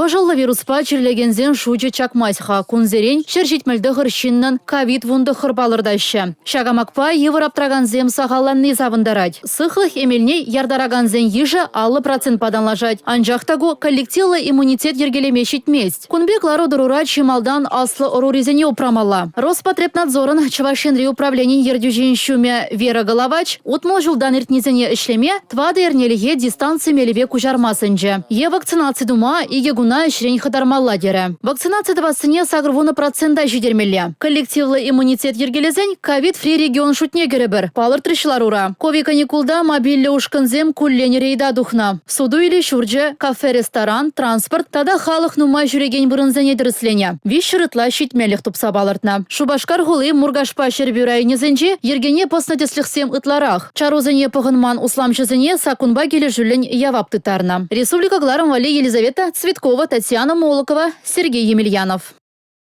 Кӑшӑллӑ вируспа чирлекенсен шучӗ чакмасть-ха. Кунсерен 179 ҫыннӑн ковид-19 палӑртаҫҫӗ. Ҫак амакпа йывӑр аптракансем сахалланни савӑнтарать. Сыхлӑх эмелне яртаракансен йышӗ 50 процентпа танлашать. Анчах та ку коллективлӑ иммунитет йӗркелеме ҫитмест. Кун пек лару-тӑрура чи малтан аслӑ ӑрурисене упрамалла. Роспотребнадзорӑн Чӑваш Енри управленин ертӳҫин ҫумӗ Вера Головач 60 ҫултан иртнисене ӗҫлеме тӑватӑ эрнелӗхе дистанци мелӗпе куҫарма сӗнчӗ. Е вакцинаци тума икӗ куна ӗҫрен хӑтармалла терӗ. Вакцинаци тӑвассине 80 процента ҫитермелле. Коллективлӑ иммунитет йӗркелесен ковид-фри регион шутне кӗрӗпӗр, палӑртрӗҫ ларура. Ковид-каникулта мобильлӗ ушкӑнсем куллен рейда тухнӑ. Суту-илӳ ҫурчӗ, кафе-ресторан, транспорт тата халӑх нумай ҫӳрекен вырӑнсене тӗрӗсленӗ. 300 ытла ҫитменлӗх тупса палӑртнӑ. Шупашкар хули Муркашпа Ҫӗрпӳ районӗсенче йӗркене пӑснӑ тӗслӗхсем ытларах. Чарусене пӑхӑнман усламҫӑсене саккунпа килӗшӳллӗн явап тыттарнӑ. Республика кӑларӑм валли Елизавета Цветкова, Татьяна Молокова, Сергей Емельянов.